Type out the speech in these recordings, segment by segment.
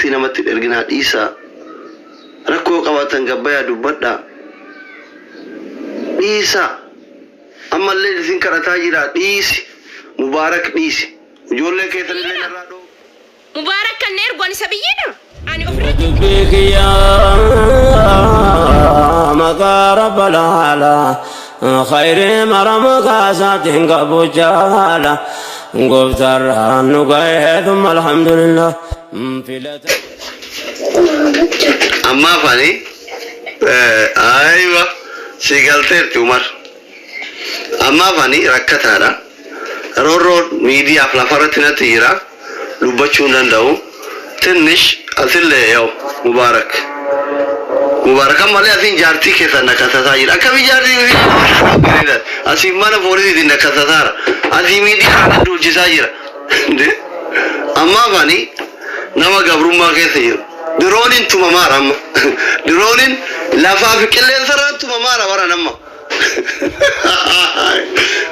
Namatti hin erginaa, dhiisaa. Rakkoo qabaatan gabbayaa dubbadhaa, dhiisaa. Ammallee isin kadhataa jira, dhiisi Mubaarak, dhiisi. Ijoollee keessanillee narraa dhoo. Mubaarak kan na ergu ani isa biyyiidha. Ani ofirratti Dubbii kiyyaa maqaa rabbal haala khayrii mara maqaa isaatiin qabu jaala gooftaarraan nu ga'ee, thumma alhamdulillah filata. Ammaaf ani aywa si galteerti Umar. Ammaaf ani rakkataadha. Roorroon miidiyaaf lafarratti natti jira. Dubbachuu hin danda'u. Tinnish asillee yaw Mubaarak. Mubaarak ammallee asiin jaartii keessan nakkasataa jira. Akkamii jaartii asiin mana poolisiitiin nakkasataara. Asii miidiyaa kana duulchisaa jira. Ammaaf ani nama gabrummaa keessa jiru. Dirooniin tumamaara amma. Dirooniin lafaa fi qilleensarraan tumamaara baran amma.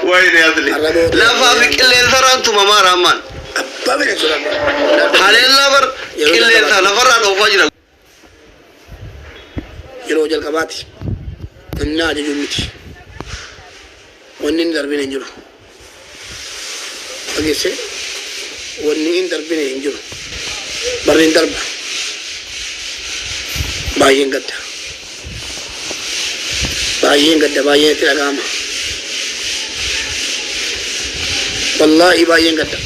Wayne asli. Lafaa fi qilleensarraan tumamaara ammaan. Abbaa bineensa. Haleellaa bar qilleensaa lafarraan oofaa jira. Yeroo jalqabaati. Namni na ajaju miti. Wanni hin darbine hin jiru. Dhageesse, wanni hin darbine hin jiru. Barri hin darba. Baay'een gadda. Baay'een gadda, baay'een itti dhaga'ama. Wallaahi baay'een gadda.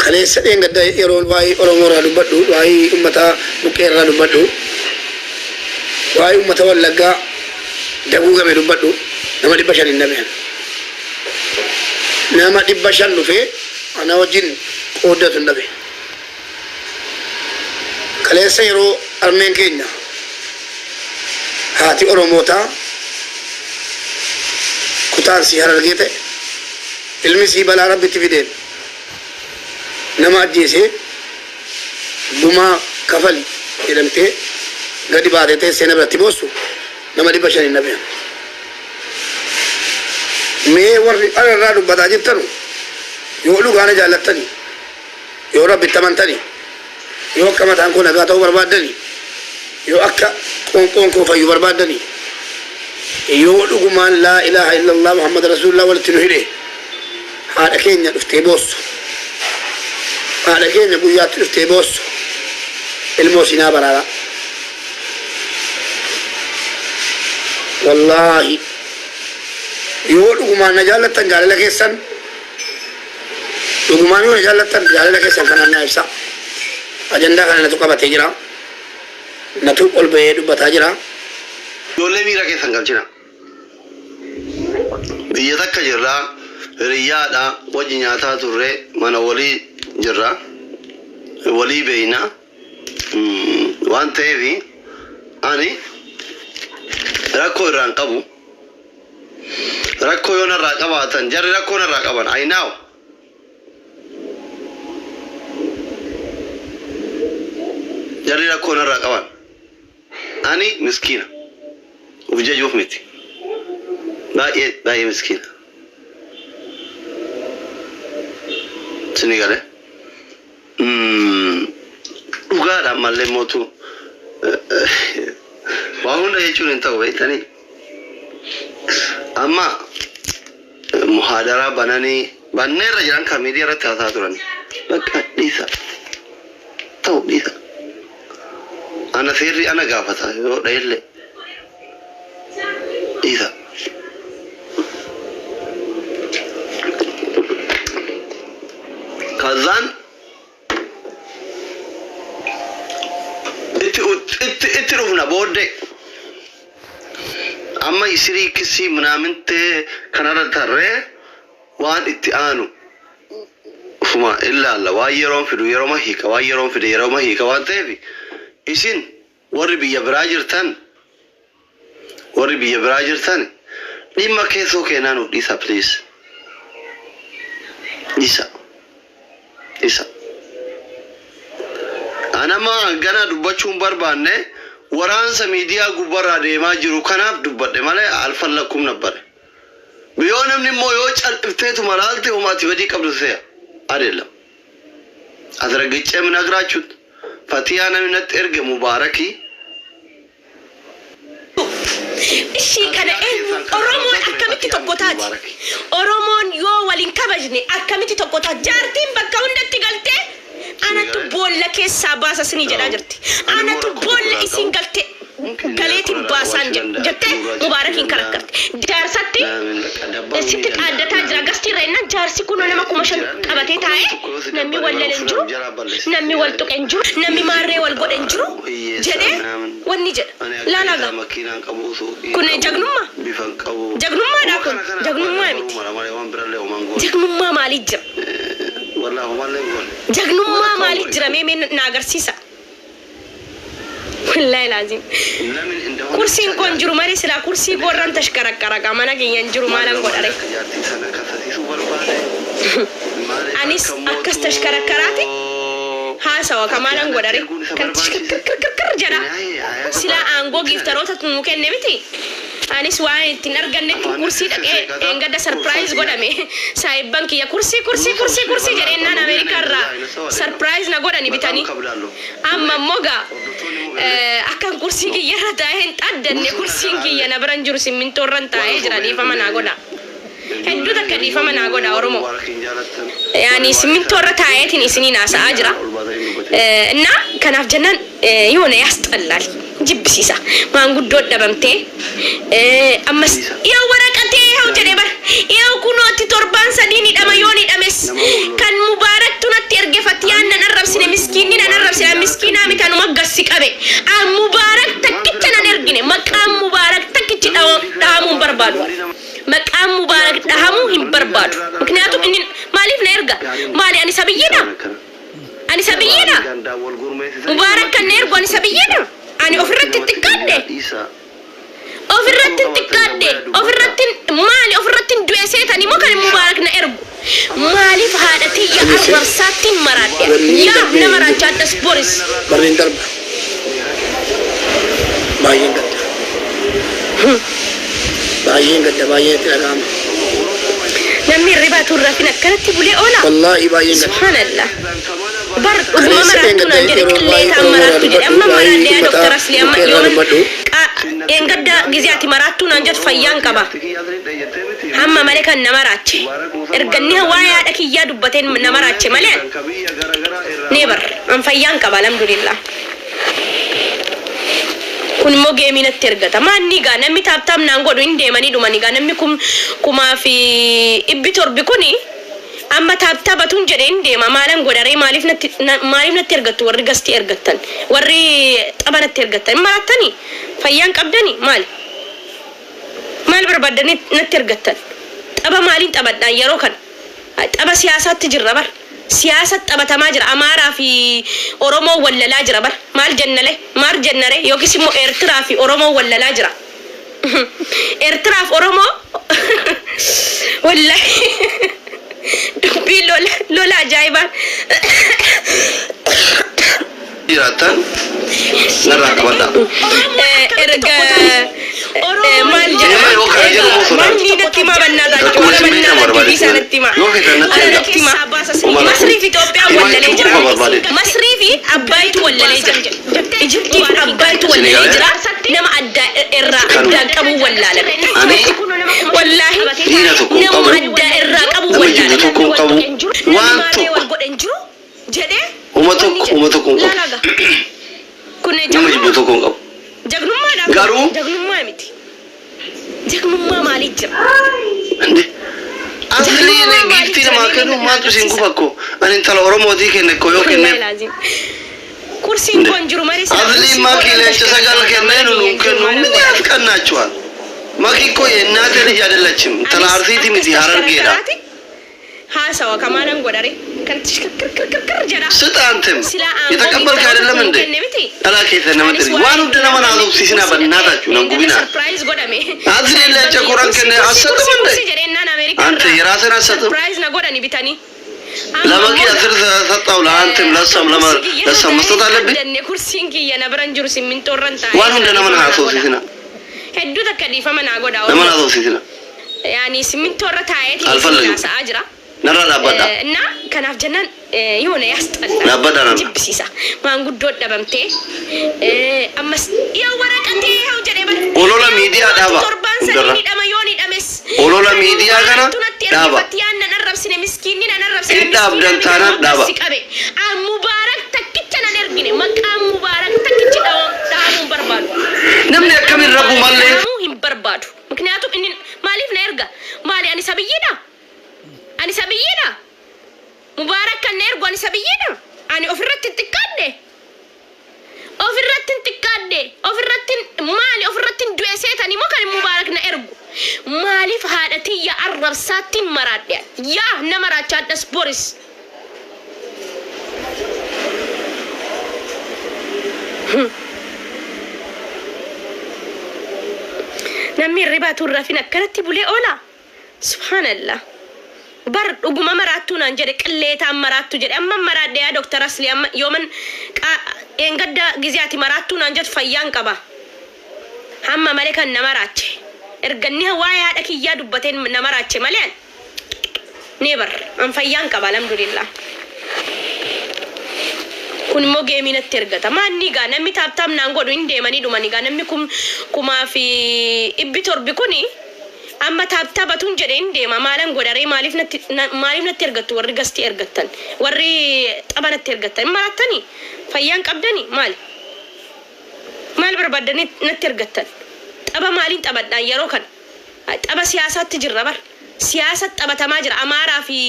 Kaleessa dheen gadda yeroo waa'ee Oromoo irraa dubbadhu, waa'ee uummata buqqee irraa dubbadhu, waa'ee uummata Wallaggaa daguugame dubbadhu, nama 500 hin dhabe. Nama 500 dhufee ana wajjin qooddatu hin dhabe. Kaleessa yeroo armeen keenya haati Oromootaa kutaan sii Harargee ta'e ilmi sii balaa Rabbitti fideen nama ajjeesee gumaa kafali jedhamtee gadi baatee teessee na biratti boossu nama 500 hin dhabe. Mee warri irraa dubbataa jirtanu, yoo dhugaana jaallattani, yoo Rabbitti amantani, yoo akka mataan koo nagaa ta'uu barbaaddani, yoo akka qoonqoon koo fayyu barbaaddani, yoo dhugumaan laa ilaaha illallah Muhammad rasuulullah walitti nu hidhe, haadha keenya dhuftee boossu, haadha keenya guyyaatti dhuftee boossu, ilmoo siinaa baraaraa. Wallaahi yoo dhugumaan na jaallattan, jaalala keessan dhugumaan yoo na jaallattan, jaalala keessan kanaan naa ibsa. Ajandaa kana natu qabatee jira, natu ol bahee dubbataa jira. Ijoollee miira keessan galchina. Biyya takka jirraa, hiriyyaadha, wajji nyaataa turre, mana walii jirra, walii beeyna. Waan ta'eef ani rakkoo irraan qabu. Rakkoo yoo narraa qabaatan, jarri rakkoo narraa qaban, I know. Jarri rakkoo narraa qaban. Ani miskiina. Uf jajuuf miti. Baay'ee baay'ee miskiina. Sini galee. Dhugaadha ammallee mootu waa hunda jechuun hin ta'u beektanii. Amma muhaadaraa bananii banneerra jiran kan miidiyaa irratti haasaa turan. Bakka dhiisa. Ta'u dhiisa. Ana seerri ana gaafata yoo dha'ellee. Dhiisa. Kazaan itti dhufna booddee. Amma isirii kisii manaamintee kanarra tarree waan itti aanu ufuma ilaalla. Waan yeroon fidu yeroma hiika, waan yeroon fide yeroma hiika. Waan ta'eef isin warri biyya biraa jirtan, warri biyya biraa jirtan, dhimma keessoo keenyaa nuuf dhiisa, please. Dhiisa, dhiisa. Anama gana dubbachuu hin barbaanne, waraansa miidiyaa gubbarraa deemaa jiru kanaaf dubbadhe malee alfallakkum nabbare. Yoo namni immoo yoo cal'ifteetuma laalte, homaa ati badii qabdu se'a አይደለም። አስረግጬ የምነግራችሁት Fatiyaa namni natti erge Mubaarakii. Ishii kana eenyu? Oromoon akkamitti tokko taati? Oromoon yoo waliin kabajne akkamitti tokko taati? Jaartiin bakka hundatti galtee anatu boolla keessaa baasa isinii jedhaa jirti. Anatu boolla isin galte galeetiin baasaan jettee Mubaarakiin karakkarte. Jaarsatti sitti dhaaddataa jira. Gastii irra innaan jaarsi kunoo nama 5,000 qabatee taa'ee namni wal lole hin jiru, namni wal tuqe hin jiru, namni maarree wal godhe hin jiru jedhee wanni jedha. Laalaa gaa. Kun jagnummaa? Jagnummaadhaa kun? Jagnummaa miti. Jagnummaa maalii jira? Jagnummaa maalii jira mee mee na agarsiisa. Wallaahi laazim. Kursiin koo hin jiru malee silaa kursii koo irraan tashkarakkara gaa mana kiyya hin jiru maalan godhare. Anis akkas tashkarakkaraati haasawa ka maalan godhare kan tashkirkirkirkir jedha. Silaa aangoo giiftaroota nu kenne miti. Anis waan ittiin argannetti kursii dhaqee eengadda surprise godhame. Saayibban kiyya kursii kursii kursii kursii jedheennaan Ameerikaa irraa surprise na godhani bitanii. Amma immoo gaa akkan kursii kiyya irra taa'ee hin xaddanne, kursiin kiyya na bira hin jiru, simmintoo irran taa'ee jira, dhiifama naa godha. Hedduu takka dhiifama naa godha Oromoo. Yaani simmintoo irra taa'eetiin isiniin haasa'aa jira. እና kanaaf jennaan የሆነ ያስጠላል, jibbisiisa. Maanguddoo dhabamtee ammas yoo waraqatee yoo jedhe bar yoo kunootti torbaan sadii ni dhama yoo ni dhames kan Mubaaraktu natti erge. Fatiyaan nan arrabsine, miskiinni nan arrabsine, miskiinaa miti, anuma gassi qabe. An Mubaarak takkicha nan ergine. Maqaan Mubaarak takkichi dhahamuu hin barbaadu. Maqaan Mubaarak dhahamuu hin barbaadu. ምክንያቱም inni maaliif na erga? Maali, ani sabiyyiidha? Ani sabiyyiidha? Mubaarak kan na ergu ani sabiyyiidha? Ani ofirratti xiqqaadhe, ofirratti xiqqaadhe, ofirratti maali, ofirratti du'e seetanii moo kan Mubaarak na ergu? Maaliif haadha tiyya arrabsaattiin maraadhe? Yaa nama raachaadhas boris. Barreen darba. Baay'een gadda. Baay'een gadda, baay'een itti dhaga'ama. Namni hirribaa turrafin akkanatti bulee oola. Wallaahi baay'een gadda. Subhaanallah. Bar dhuguma maraattuu naan jedhe, qilleetaan maraattu jedhe. Amma maraadhe yaa Doktar Asli, amma yoon eengadda gizee ati maraattuu naan jettu fayyaan qaba. Hamma malee kan na maraache. Erganni waa'ee haadha kiyyaa dubbateen na maraache malee never, an fayyaan qaba, alhamdulillah. Kun immoo geemii natti ergata. Maanni gaa namni tap tap naan godhu hin deemanii dhumanii gaa namni kum 7,700 kuni amma tap taphatuun jedhe hin deema. Maalan godharee? Maaliif natti ergattu? Warri gastii ergattan, warri tapha natti ergattan hin marattanii? Fayyaan qabdanii? Maali, maal barbaaddanii natti ergattan? Tapha maaliin taphadhaan? Yeroo kana tapha siyaasaatti jirra bar, siyaasa taphatamaa jira. Amaaraa fi Oromoo wallalaa jira bar. Maal jennale, maal jennare? Yookiis immoo Eertiraa fi Oromoo wallalaa jira. Eertiraa fi Oromoo wallahi dubbii lola lola ajaa'ibaan Jiraattan narraa qabadha. Erga maal jedhama? Yoo kana jedhu moo sodaatu? Manni natti himaa bannaa Akkuma taate isin bannaa beektan dubbii isaa barbaade. natti himaa. Yoo feetan natti ergaa. Natti himaa. Uma rakkoo. Masrii fi Itoophiyaan wallalee jira. Himachuu qofa barbaade. Masrii fi Abbaayitu wallalee jira. Ijiptii fi Abbaayitu wallalee jira. Nama adda irraa addaan qabuu wallaalame. Ani Wallaahi diina tokko hin nama qabu. adda irraa qabuu Nama jibbu wallaalame. tokko hin qabu. Waan Namni tokko. wal godhe hin jiru jedhee. Uma tokko hin qabu. Laalaga. Kun Nama jibbu tokko hin qabu. jagnummaadha. Garuu- Jagnummaa miti. Jagnummaa maalii jira? እንዴ asliin giiftii namaa kennu maaltu isin gufa ko? Ani intala Oromootii kenne ko yoo kenneef. Kursiin koo hin jiru malee sila አዝሊ kursii ማኪ koo leenca sagal kenneen nu kennu ምን ያስቀናችኋል? ማኪ እኮ የእናቴ ልጅ አይደለችም። እንተላ አርሲቲ miti, ሀረርጌዳ። Haasawa kamaalan godhare kan kirkirkirkir jedha. ስጥ አንተም Sila aangoo የተቀበልክ አይደለም እንዴ? kenne miti. ጠላ keessa namatti waan hunda nama naasofsiisina, በእናታችሁ ነው ጉቢና። Surprise godhame. አዝሊ leenca kudhan kenne አትሰጥም እንዴ? አንተ የራስን አትሰጥም? Surprise na godhani bitanii. ለመኪ 10 ሰጠው፣ ለአንተም ለሷም ለሷም መስጠት አለብኝ። Kursiin kiyya na bira hin jiru, simmintoo irran taa'ee. waan hunda nama naasofsiisina, Hedduu takka dhiifama naa godha. nama naasofsiisina. Yaani simmintoo irra taa'eetiin አልፈለግም። haasa'aa jira. Narraa dhaabbadha. እና kanaaf jennaan የሆነ ያስጠላል፣ Dhaabbadha nama. jibbisiisa. Maanguddoo dhabamtee ammas yaa waraqatee haa jedhee bara. Olola miidiyaa dhaaba. Torbaan sadii Hundarra. ni dhama yoo ni dhames. Olola miidiyaa kana Natti dhaaba. ergifatti yaan nan arrabsine miskiinni nan arrabsine. Hin dhaabdan taanaan dhaaba. Si qabe. Aan Mubaarak takkicha nan ergine, maqaan Mubaarak takkichi dhahamuu hin barbaadu. Namni akkamiin rabbu mallee Dhahamuu hin barbaadu. Mikniyaatum inni maaliif na erga? Maali, ani sabiyyiidha? Ani sabiyyiidha? Mubaarak kan na ergu ani sabiyyiidha? Ani ofirratti hin xiqqaadhe. Ofirratti hin xiqqaadhe. Ofirratti maali, ofirratti hin du'e seetanii moo kan Mubaarak na ergu? Maaliif haadha tiyya arrabsaatti maraadhe? Yaa na maraachaadhas boris. Namni hirribaatu hin rafin akkanatti bulee oola. Subhaanallah. Bar dhuguma maraattuu naan jedhe, qilleetaan maraattu jedhe. Amma maraadhe yaa Dooktar Asli, amma yooman eengadda giziyaati maraattuu naan jettu fayyaan qaba. Hamma malee kan na maraache. Erganni waa'ee haadha kiyyaa dubbateen na maraache malee ani. Never an fayyaan qaba, alhamdulillah. Kun immoo geemii natti ergata. Maanni gaa namni tap tap naan godhu hin deemanii dhumanii gaa namni kum 1700 kuni amma tap taphatuun jedhe hin deema. Maalan godharee? Maaliif natti ergattu? Warri gastii ergattan, warri tapha natti ergattan hin marattanii, fayyaan qabdanii, maali maal barbaaddanii natti ergattan? Tapha maaliin taphadhaan? Yeroo kana tapha siyaasaatti jirra bar, siyaasa taphatamaa jira. Amaaraa fi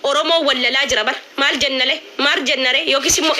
Oromoo wallalaa jira bar. Maal jennale, maal jennare? Yookiis immoo